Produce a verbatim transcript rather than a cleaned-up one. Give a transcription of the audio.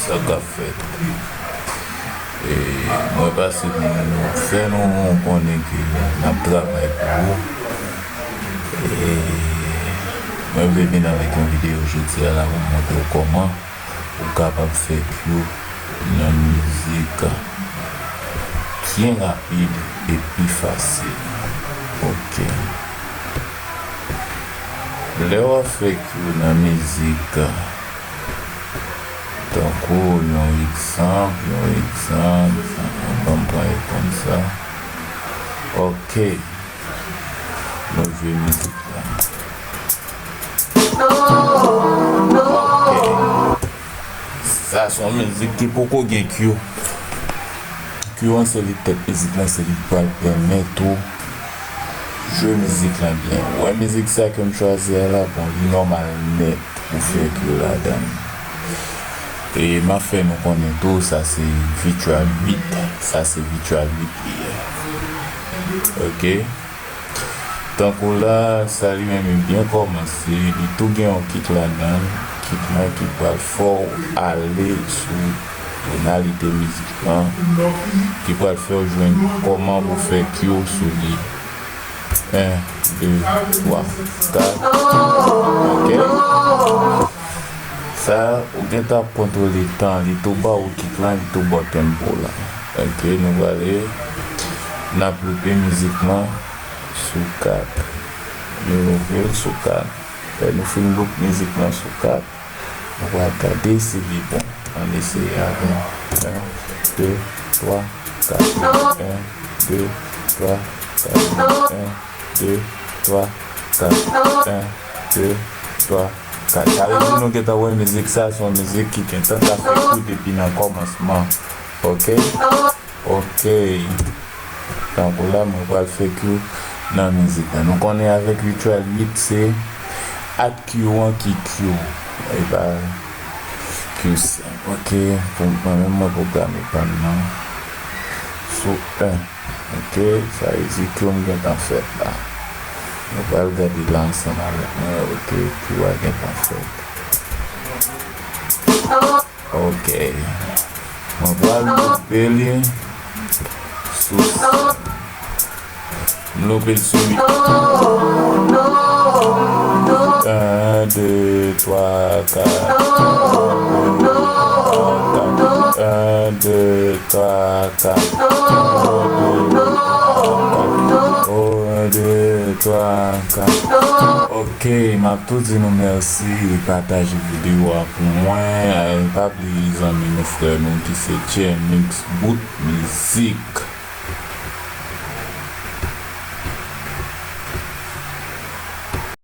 Sa k ap fèt. E, mwen pase pou nou fè nou konnen ke n ap travay pou ou. E, mwen vle vin avèk yon videyo jodi a la pou montre w kòman ou kapab fè cue nan mizik byen rapid e pi fasil. Ok. Lè w ap fè cue nan mizik, tankou yon egzanp, yon egzanp, ban m pran egzanp sa. Ok. Nou jwe mizik la. Ok. Sa se yon mizik ki poko gen cue. Cue an se li tèt mizik lan, se li ki pral pèmèt ou jwe mizik lan byen. Ou wè mizik sa ke m chwazi a la, bon, li nòmal nèt pou fè cue ladan l. E m ap fè nou konnen tou, sa se Virtual uit. Sa se Virtual uit li ye. Ok. Tankou la, sa li menm li byen kòmanse, li tou gen yon kick ladan l, kick la ki pral fè w ale sou tonalite mizik lan, ki pral fè w jwenn kòman pou fè cue sou li. En, de, twa, kat. Ok. Sa, ou gentan ap kontwole tan, li tou ba w kick lan, li tou ba w tempo lan. Ok, nou prale, n ap loupe mizik lan sou kat. Nou loupe l sou kat. Lè nou fin loup mizik lan sou kat, nou pral gade si li bon. Ann eseye avè m. En, de, twa, kat. En, de, twa, kat. En, de, twa, kat. En, de, twa, kat. Sa vle di nou gentan wè mizik sa, se yon mizik ki gentan ka fè cue depi nan kòmansman. Ok? Ok. Tankou la, mwen pral fè cue nan mizik la. Nou konnen avèk Virtual uit, se ak cue an ki cue. E pa cue sa. Ok, pou mwen menm, mwen pwograme pa m nan sou en. Ok, sa vle di cue m gentan fèt la. Nou pral gade la ansanm avèk mwen. Ok, cue a gentan fèt. Ok. Mwen pral loupe li sou, m loupe l sou uit. En, de, twa, kat. En, de, twa, kat. En, de, twa, kat. Ok, m ap tou di nou mèsi e pataje videyo a pou mwen. E pa bliye zanmi nou, frè nou ki se Tjemix Bout Mizik.